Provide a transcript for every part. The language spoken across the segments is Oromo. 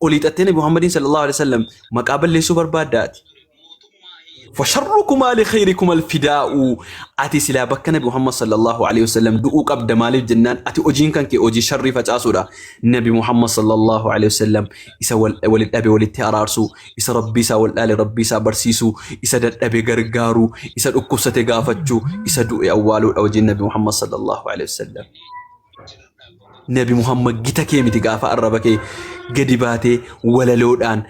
Olii xattee Nabi Muhammadiin sallallahu alaihi wasallam maqaa balleessuu barbaadda ati. Fasharrukumaa li khayrikuma alfidaa'u. Ati silaa bakka Nabi Muhammad sallallahu alaihi wasallam du'uu qabda maaliif jennaan ati hojiin kan kee hojii sharrii facaasuudha. Nabi Muhammad sallallahu alaihi wasallam isa walitti dhabe walitti araarsuu, isa rabbii isaa wal dhaale rabbii isaa barsiisuu, isa dadhabe gargaaruu, isa dhukkubsate gaafachuu, isa du'e awwaaluudha hojiin Nabi Muhammad sallallahu alaihi wasallam. Nabi Muhammad gita kee miti gaafa arraba kee gadi baatee walaloodhaan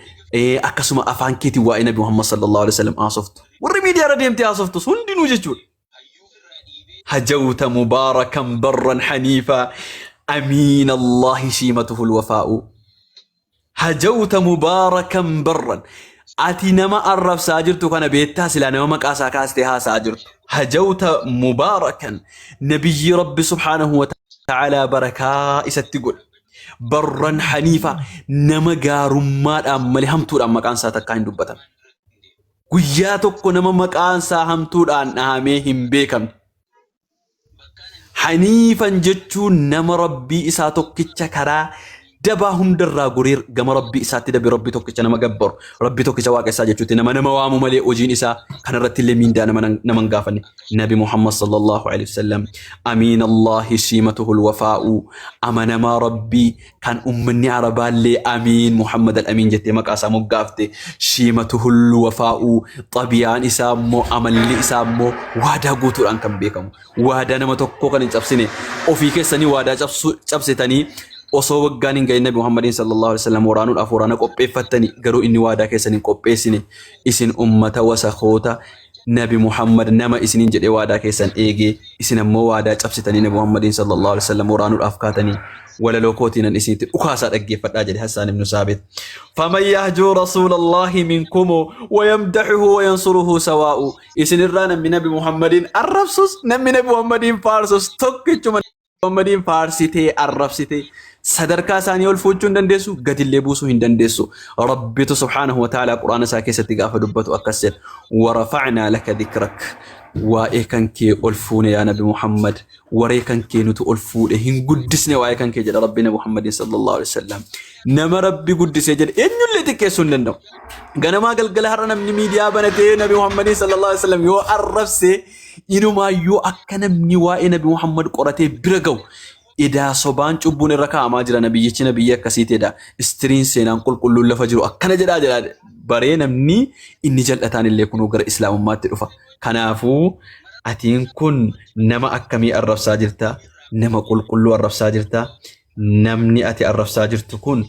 akkasuma afaan keetiin waa'ee Nabi Muhammad sallallahu alaihi wasallam haasoftu. Warri miidiyaa irra deemtee haasoftus hundinuu jechuudha. Hajawta mubaarakan barran haniifa amiin Allahi shiimatuhu alwafaa'u. Hajawta mubaarakan barran. Ati nama arrabsaa jirtu kana beektaa silaa nama maqaa isaa kaastee haasa'aa jirtu. Hajawta mubaarakan nabiyyi rabbi subhaanahu wa ta'aalaa barakaa isatti godhe. Barran haniifa nama gaarummaadhaan malee hamtuudhaan maqaan isaa takkaa hin dubbatan. Guyyaa tokko nama maqaan isaa hamtuudhaan dhahamee hin beekamne. Haniifan jechuun nama Rabbii isaa tokkicha karaa dabaa hundarraa goree gama Rabbii isaatti dabe Rabbii tokkicha nama gabbaru Rabbii tokkicha waaqa isaa jechuutti nama nama waamu malee hojiin isaa kanarratti illee miindaa nama nama hin gaafanne. Nabi Muhammad sallallahu alaihi wasallam amiin Allahi siimatuhul wafaa'u amanamaa Rabbii kan ummanni Arabaallee Amiin Muhammad al-Amiin jettee maqaa isaa moggaafte shiimatuhul wafaa'u xabiyaan isaa immoo amalli isaa immoo waadaa guutuudhaan kan beekamu waadaa nama tokkoo kan hin cabsine ofii keessanii waadaa cabsitanii osoo waggaan hin gahin Nabi Muhammadiin sallallahu alaihi wasallam waraanuudhaaf waraana qopheeffattani garuu inni waadaa keessan hin qopheessine isin ummata wasakoota Nabi Muhammad nama isiniin jedhee waadaa keessan eegee isin ammoo waadaa cabsitanii Nabi Muhammadiin sallallahu alaihi wasallam waraanuudhaaf kaatanii walaloo kootiinan isinitti dhukaasaa dhaggeeffadhaa jedhe Hassaan ibnu Saabit. Faman yahjuu rasuulallahi minkumu wayamdaxuhu wayansuruhu sawaa'u isinirraa namni Nabi Muhammadiin arrabsus namni Nabi Muhammadiin faarsus tokkichuma Muhammadiin faarsitee arrabsitee sadarkaa isaanii ol fuuchuu hin dandeessu gadillee buusuu hin dandeessu. Rabbitu subhaanahu wa ta'ala quraana isaa keessatti gaafa dubbatu akkas jedha. Warafa'naa laka dhikrak. Waa'ee kan kee ol fuune yaa Nabi Muhammad. Waree kan kee nutu ol fuudhe hin guddisne waa'ee kan kee jedha Rabbi Nabi Muhammadin sallallahu alaihi wasallam. Nama Rabbi guddisee jedhe eenyullee xiqqeessuu hin danda'u. Ganamaa galgala har'a namni miidiyaa banatee Nabi Muhammadin sallallahu alaihi wasallam yoo arrabse Inumaayyuu akka namni waa'ee Nabi Muhammad qoratee bira ga'u edaa sobaan cubbuun irra kaa'amaa jira nabiyyichi nabiyyi akkasiiti edaa istiriin seenaan qulqulluun lafa jiru akkana jedhaa jedhaa baree namni inni jal'ataan illee kunuu gara islaamummaatti dhufa. Kanaafuu atiin kun nama akkamii arrabsaa jirta? Nama qulqulluu arrabsaa jirta? Namni ati arrabsaa jirtu kun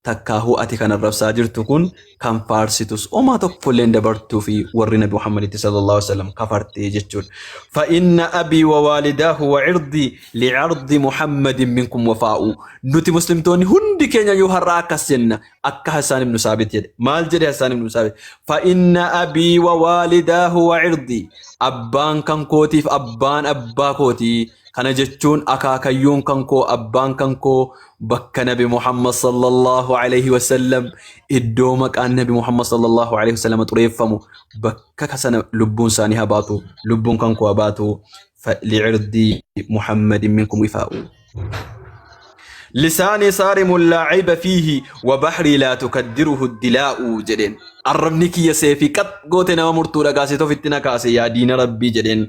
takkaahuu ati kan arrabsaa jirtu kun kan faarsitus omaa tokkollee hin dabartuu fi warri nabi Muhammaditti sallallahu alaihi wasallam kafartee jechuudha. Fa inna abii wa waalidaahu wa cirdii licardi Muhammadin minkum wafaa'u. Nuti muslimtoonni hundi keenya yoo har'aa akkas jenna akka Hassaan ibnu Saabit jedhe. Maal jedhe Hassaan ibnu Saabit? Fa inna abii wa waalidaahu wa cirdii. Abbaan kan kootiif abbaan abbaa kootii. Kana jechuun akaakayyuun kan koo abbaan kan koo bakka nabi Muhammad sallallahu alaihi wasallam iddoo maqaan nabi Muhammad sallallahu alaihi wasallam xureeffamu bakka sana lubbuun isaanii haa baatu lubbuun kan koo haa baatu li'irdii Muhammadin minkum wifaa'u. Lisaanii saarimun laa cayba fiihi wa bahrii laa tukaddiruhu dilaa'u jedheen. Arrabni kiyya seefii qax goote nama murtuudha kaasee ofitti na kaase yaa diina rabbii jedheen.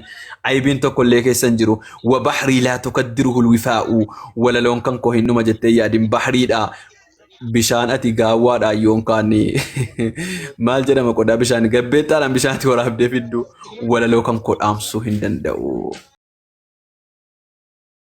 Aybiin tokko illee keessa hin jiru. Wa bahrii laa tukaddiruhu lwifaa'u walaloon kan koo hin dhuma jettee yaadin bahriidha. Bishaan ati gaawwaadhaan yoon kaanne maal jedhama qodaa bishaan gabbeexxaadhaan bishaan ati waraabdee fiddu walaloo kan koo dhaamsuu hin danda'u.